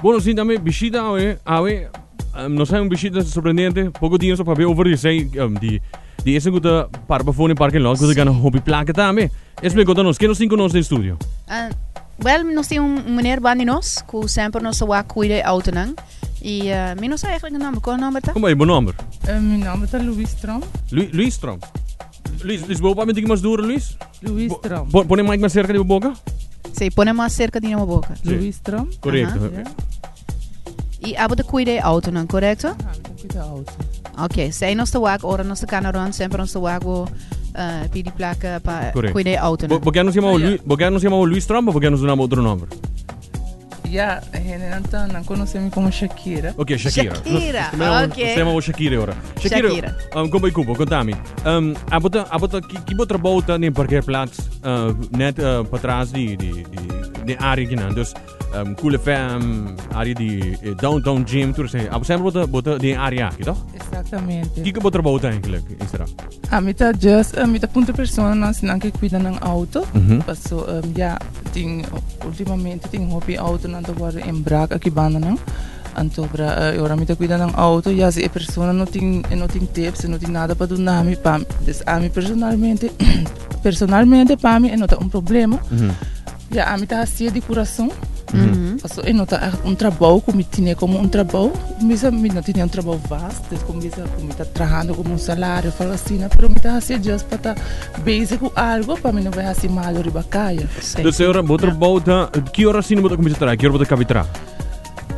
Bueno, sí, tambe bishita awe, awe, um, nos hay un bishita sorprendente. Poco dia so papia over di sei, um, di, di ese ku ta para pa fone parking lot, ku ta gana hopi plaka tambe. Esme, konta nos, ken nos tin ku nos den studio? Ah, wel, nos tin un meneer bandi nos, ku semper nos ta wak kuida e autonan. I uh, mi no sa eigenlijk e nomber. Kon nomber ta? Kom bij, bo nomber? Uh, mi nomber ta Luis Tromp. Lu Luis Tromp. Luis, Luis, bo pa mi tiki mas duro, Luis? Luis Bo- Tromp. po- Pone mic mas cerca di bo boca. Sí, pone mas cerca di bo boca. Sí. Luis Tromp. Correcto. Aha. I abo ta cuida e autonan, correcto? Ah, mi ta cuida auto. Ok, sei nos ta wak, ora nos ta cana rond, semper nos ta wak bo uh, pidi placa pa Correcto. cuida e autonan. Bo, bo nos llamamos Luis, bo nos llamamos Luis Trump o bo nos damos otro nombre? Ja, hende nan ta nan conoce mi como Shakira. Ok, Shakira. Shakira, Nos, ok. Nos llamamos Shakira ahora. Shakira, Shakira. Um, kom bij Kubo, contami. Um, abota, abota, ki, ki bo trabou ta in parkeerplaats uh, net uh, patras di, di, di, di area kinan. Dus um, Cool FM, area di eh, Downtown Gym, tur se. Abo sempre bota, bota di area aki, toch? Exactamente. Kiko bo trabou ta eigenlijk, Isra? A mi ta just, a mi ta punta persona nan si nan ke cuida nan auto. Paso, um, ja, tin, ultimamente tin hopi auto nan ta wordo inbraak aki banda nan. Anto bra, eh, ora mi ta cuida nan auto, ja, si e persona no tin, e no tin tips, e no tin nada pa duna mi, pa, dus a mi personalmente, personalmente pa mi e no ta un problema. Ja, ami ta hacié di curason. Paso e no ta echt un trabou cu mi tine como un trabou. Mi sa mi no tine un trabou vast, dus como mi sa cu mi ta trahando como un salario of algo asina, pero mi ta hacié just pa ta bezig cu algo pa mi no bay haci malo riba caya. Dus e ora bo trabou ta, ki ora asina bo ta cuminsa traha, ki ora bo ta cabi traha?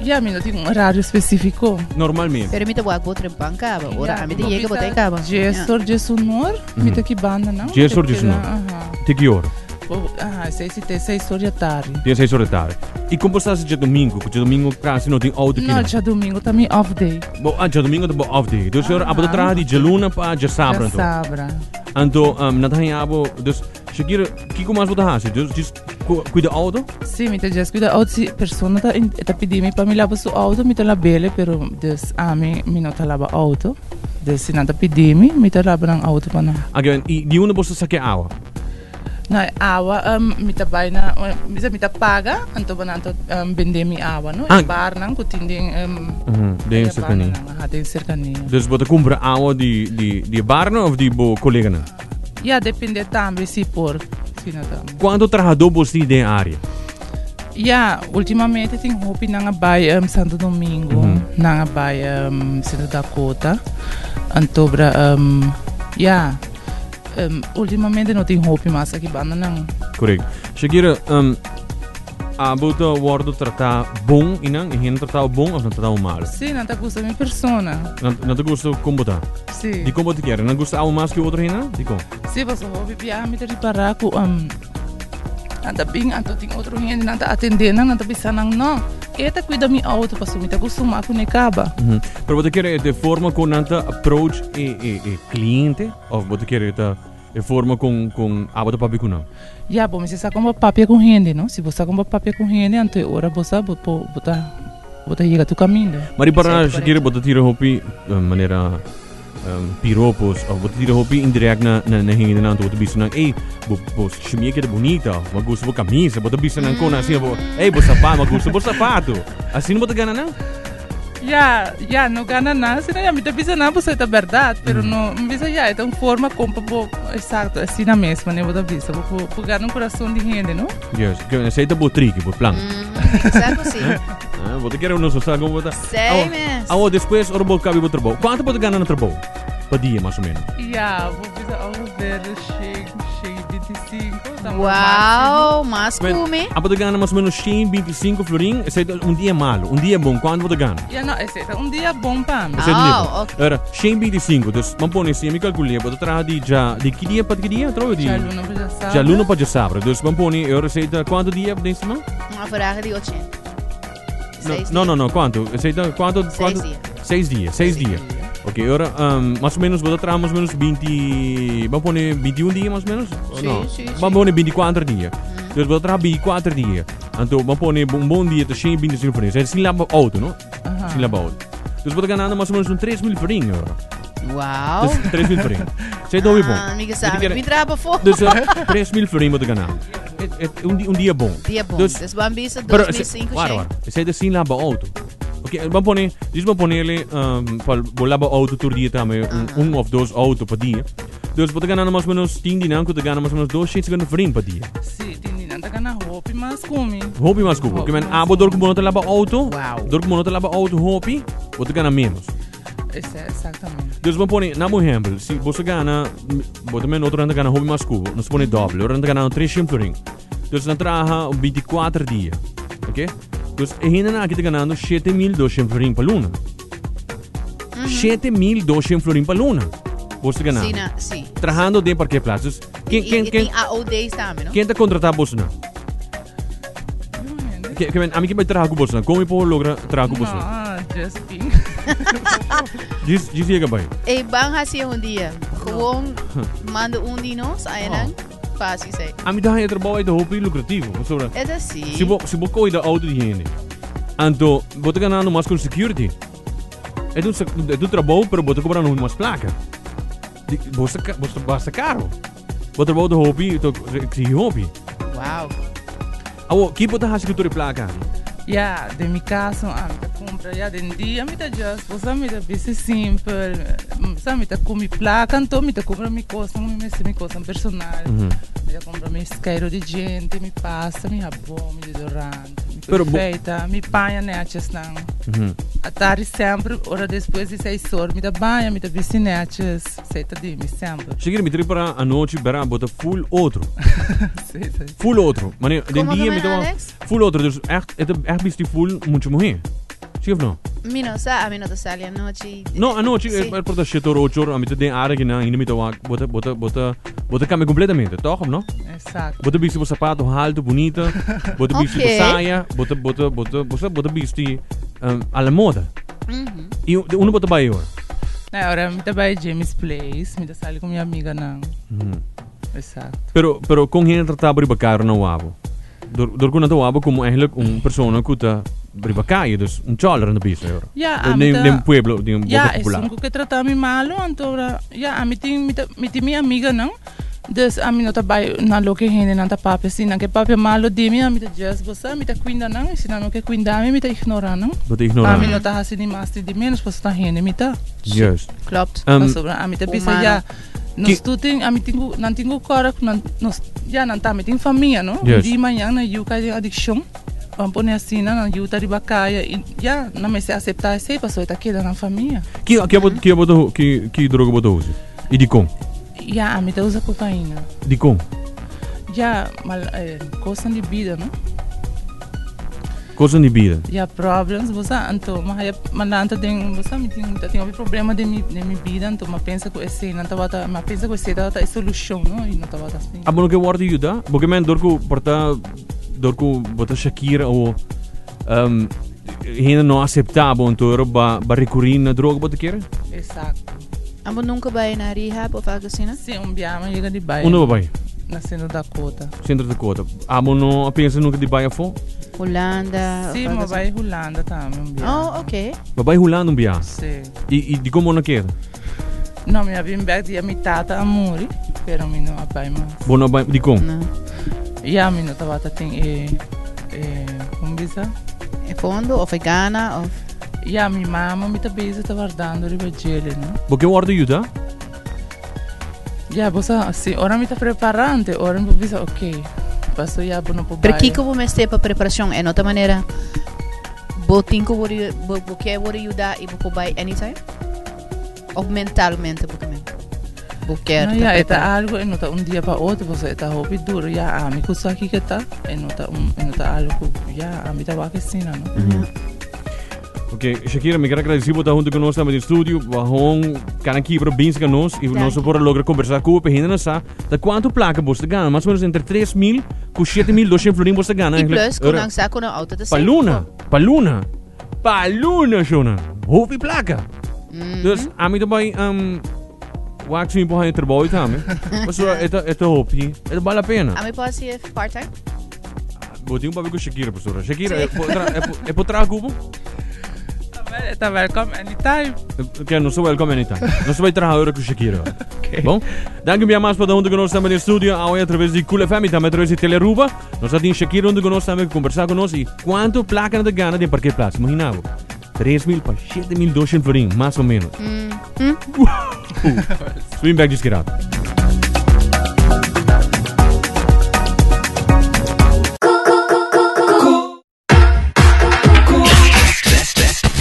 Ja, mi no tin un horario specifico. Normalmente. Pero mi ta wak bo trempan caba, ora Ja, ami ta bo yega bo ta bisa caba. Dies or diesunor, mi ta ki banda nan. Dies or diesunor. Aha. Te ki ora? Bo, aha, seis i te seis or di tardi. Te seis or di tardi. I kon bo sa si djadomingo? Ku djadomingo kasi no tin auto No, kinan. djadomingo ta mi off day. Bo, ah, djadomingo ta bo off day. Dus ora abo ta Aha. traha di djaluna pa djasabra anto. Djasabra. Anto, um, nan ta haña abo, dus Shakira, kiko mas bo ta hasi? Dus just ku, kuida auto? Sí, mi ta just kuida auto. Si persona ta, in, ta pidi mi pa mi laba su auto, mi ta labele, pero dus ami mi no ta laba auto. Dus si nan ta pidi mi, mi ta laba nan auto pa nan. Again, i di unda bo sa sake awa? No, e awa um, mi ta bai na, mi sa mi ta paga, anto bo nan ta um, bende mi awa, no? Ah. E barnan ku tin den um, Mhm, den e serkania. barnan, aha, den serkania. Dus bo ta kumpra awa di, di, di e barnan of di bo koleganan? Ya depende tambe si por, si no ta. Cuanto trahador bos tin den area? Ya, ultimamente tin hopi nan a bai um, Santo Domingo, mm -hmm. nan a bai um, Centro Dakota. Antobra um, ya, um, ultimamente no tin hopi mas aki banda nan. Correct. Shakira, um, Abo ta wordo tratá bon i nan? E hende tratá bo bon of nan tratá bo malo? Sí, nan ta gusta mi persona. Nan, nan ta gusta kon bo ta? Sí. Dikon bo ta kere? Nan gusta abo mas ku otro hende? Dikon? Sí, pasobra hopi biaha mi ta ripará ku um, nan ta bin anto tin otro hende, nan ta atendé nan, nan ta bisa nan no, e ta kuida mi outo pasobra mi ta kustumá kuné kaba. Mm -hmm. Pero bo ta kere de forma ku nan ta approach e, e, e kliente? Of bo ta kere ta E forma con con abo ta papia cu nan. Ya, bo mester sa con bo papia cu hende, no? Si bo sa con bo papia cu hende, anto e ora bo sa bo por bo ta bo ta yega tu caminda. Maar di para Cierto, Shakira bo correcto. ta tira hopi eh, manera em, piropos of bo ta tira hopi indirect na na na hendenan anto bo ta bisa nan ey bo bo shemia keda bonita, mi a gusta bo camisa, bo ta bisa nan con asina bo ey bo sapato, mi a gusta bo sapato. Asina bo ta gana nan? Ya, ya, no gana nada, sino ya mi ta bisa nan pasobra e ta berdad, pero no, mi bisa ya, e ta un forma kon pa bo, exacto, asina mes manera bo ta bisa, bo por, por gana un corazon di hende, no? Yes, ke esei ta bo triki, bo plan. Exacto, sí. Ah, bo ta kere nos sa kon bo ta. Sei mes. Awo, despues ora bo kabi bo trabou, kuantu bo ta gana na trabou? Pa dia, mas o menos. Ya, bo bisa ongeveer shen, shen i bintisinko, ta bo máximo. Wow, mas Men, ku mi. abo ta gana mas o menos 125 florin, esei ta un dia malo, un dia bon, kuantu bo ta gana? Ya no, esei ta un dia bon pa mi. Esei ta un dia Oh, bon. ok. Ora, 125, dus ban pone si mi kalkul'é, bo ta traha di dja, di ki dia pa ki dia atrobe? Di Djaluna pa djasabra. djaluna pa djasabra, dus ban pone e ora esei ta kuantu dia den siman? Un average di 80. No, Seis no, dia. no, no, kuantu? Esei ta kuantu, Seis kuantu? dia. Seis dia, seis dia. Ok, ora, um, mas o menos, bo ta traha mas o menos 20, ban pone 21 dia mas o menos? O Sí, no? sí, Ban sí. pone 24 dia. Dus bo ta traha 24 dia. Anto, ban pone un bon dia ta 125 florin. Esei sin laba auto, no? Aha. Sin laba auto. Dus bo ta ganando mas o menos un 3000 florin, ora. Wow. Dus 3000 florin. Sei dobi bom. Ah, amiga sabe. Mi traha pafó. Dus 3000 florin bo ta gana. Un dia bon. Dia bon. Dus, dus ban bisa 2005. Wara, wara. Esei ta sin laba auto. Ok, ban pone, dus ban ponele um, pa bo laba auto tur dia tambe, un, un of dos auto pa dia. Dus bo ta gana mas o menos, tin di nan ku ta gana mas o menos 250 florin pa dia. Si, tin di nan ta gana hopi mas ku mi. Hopi mas ku bo. Ke men abo dor ku bo no ta laba auto, Wow. dor ku bo no ta laba auto hopi, bo ta gana menos. Exactamente. Dus bo pone, na bo ehempel, si bo sa gana, bo también otro renta gana hopi mas ku bo, nos pone doble, otro renta gana 300 florin. Dus nan traha 24 dia, ok? Dus e hende nan aki ta ganando 7200 florin pa luna. 7200 florin pa luna. Bo ta ganando. Si, na, si. Trahando den parkeerplaats. Dus, ken, ken, I ken, tin AO days tambe, no? ken ta contrata boso nan? Ke, ke men, ami ke bai traha ku boso nan. Kon mi por logra traha ku boso nan? No, Justin. Djis, djis yega bai. Ey, ban hasi un dia. Gewoon manda un di nos, ayanan. Fácil, sei. Ami ta haña trabou ei ta hopi lucrativo. Pasobra, Es así. si bo, si bo koida auto di hende, anto bo ta ganando mas ku security. E ta un, e ta un trabou, pero bo ta kobrando hopi mas plaka. Di, bo sa, bo sa basta karo. Bo trabou ta hopi, ta exigi hopi. Wow. Awo, ki bo ta hasi ku tur e plaka? Ya, den mi kaso ami ta kumpra, ya den dia mi ta just, bo sa mi ta bisti simpel, sa mi ta ku mi plaka anto mi ta kumpra mi kosnan ku mi mester, mi kosnan personal. Mi ta kumpra mi skeiru di djente, mi pasta, mi habon, mi deodorante, mi Pero bo- perfeita, mi paña nètjesnan. Atari semper, ora despues di seis or mi ta baña, mi ta bisti nètjes. Esei ta di mi semper. Shakira, mi ta ripara anochi bera bo ta full otro. Sí, sí. Full otro. Mane, den Como dia que mi ta Alex? full otro. Dus echt, het echt bisti full mucho mujer. Sí of no? Mi no sa, a mi no ta sali anochi. No, anochi, Sí. er por ta 7 or, 8 or, a mi ta den área na, ainda mi ta wak, bo ta, bo ta, bo ta, bo ta cambia completamente, toch of no? Exacto. Bo ta bisti bo zapato alto, bonita, bo ta bisti bo Ok. saya, bo ta, bo ta, bo ta, bo ta, bo ta bisti um, a la moda. I unda bo ta bai ora? Na ora mi ta bai Jimmy's Place, mi ta sali ku mi amiganan. Exacto. Pero, pero kon hende trata bo riba kaya ora nan wak bo? Dor, dor ku nan ta wak bo komo eigenlijk un persona ku ta riba kaya, dus un chòler nan ta bisa ora. Ja, ami Den, ta. den pueblo, den boka Ja, popular. esun ku ke trata mi malu, anto ora, ja, ami tin, mi ta, mi tin mi amiganan. Dus ami no ta bai na loke hendenan ta papia. Si nan ke papia malo di mi, ami ta just bo sa, mi ta kuinda nan. I si nan no ke kuinda mi, mi ta ignora nan. Bo ta ignora Ami nan. no ta hasi ni mas ni di menos, pasobra ta hende mi ta. Juist. Klopt. Pasobra ami ta bisa Humano. ya, nos tur tin, ami tin ku, nan tin ku kòrda ku nan, nos, ya nan tambe tin famia, no? Juist. Un di mañan nan yu kai den adikshon, ban pone asina, nan yu ta riba kaya i ya, nan mester aseptá esei pasobra e ta keda nan famia. Ki, ki abo, ki abo ta, ki, ki droga bo ta usa? I dikon? Ya, ami ta usa kokaina. Dikon? Ya, mal, eh, kosnan di bida, no? Kosnan di bida? Ya, problems, bo sa, anto, ma haya, ma lanta den, bo sa, mi tin, mi ta tin hopi problema den mi, den mi bida, anto m'a pensa ku esei nan tabata, m'a pensa ku esei tabata e solushon, no? I no tabata asina. Abo no ke wòrdu yuda? Bo ke men dor ku por ta, dor ku bo ta Shakira o um, hende no aseptá bo, anto ora ba, ba rekurí na droga bo ta kere? Exacto. Abo nunca bai na rehab of algo asina? Si, un biaha mi yega di bai. Unda bo bai? Na Centro Dakota. Centro Dakota. Abo no a pensa nunca di bai afó? Hulanda Si, of mi algo bai Hulanda tambe un biaha. Oh, ok. Bo bai Hulanda un biaha? Si. I, i dikon bo no keda? No, mi a bin bek dia mi tata a muri, pero mi no a bai mas. Bo no a bai, dikon? No. Ya, mi no tabata tin e, e, kon bisa? E fondo of e gana of? Ya, mi mama mi ta bezig ta wardando riba djele, no? Bo ke wordo yuda? Ya, bo sa, si ora mi ta preparante, ora mi por bisa, ok, paso ya bo no por Pero bai. kiko bo mester pa preparacion? E no ta manera bo tin ku wordo, bo, bo ke wordo yuda i bo por bai anytime? Of mentalmente bo ta men? Bo kier No, ta ya, e ta prepara? algo, e no ta un dia pa otro, pasobra e ta hopi duro. Ya, ami ku sa kiko ta, e no ta un, e no ta algo ku, ya, ami ta wak asina, no? Ok, Shakira, mi quiero agradecer por estar junto con nos también en estudio. Bajón, cara kibra, bins con nos. Y nos por logra conversar con pero gente no sabe de cuánto placa vos te gana. Más o menos entre 3.000 con 7.200 florin vos te gana. I plus, ku nan sa ku nan auto ta Pa safe. luna, pa luna. Pa luna, Shona. Hopi placa. Dus, a mi também, um, wak si mi por haña trabou tambe. Pasobra e ta, e ta hopi, e ta bale la pena. A mi por hasi e part-time? Bo tin un papia ku Shakira, pastora. Shakira, e por tra, e por, e por traha ku bo? Wel, E ta welcome anytime. Ok, nos ta welcome anytime. Nos ta bai traha ora ku Shakira. Okay. Bon? Danki un bia mas pa ta huntu ku nos tambe den studio awe a traves di Cool FM i tambe a traves di Telearuba. Nos a tin Shakira huntu ku nos tambe ku kombersá ku nos i kuantu plaka nan ta gana den parkeerplaats. Imagina bo. 3.000 pa 7.200 florin, mas o menos. Mm. Mm. Swing back just get out.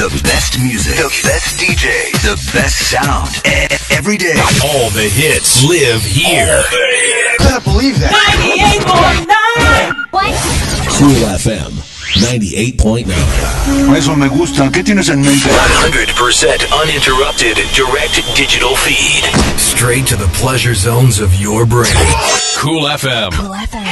The best music, the best DJ, the best sound. Every day. All the hits live here. Gotta believe that. 98.9. Cool FM 98.9. Eso me gusta. ¿Qué tienes en mente? 100% uninterrupted direct digital feed. Straight to the pleasure zones of your brain. Cool FM. Cool FM.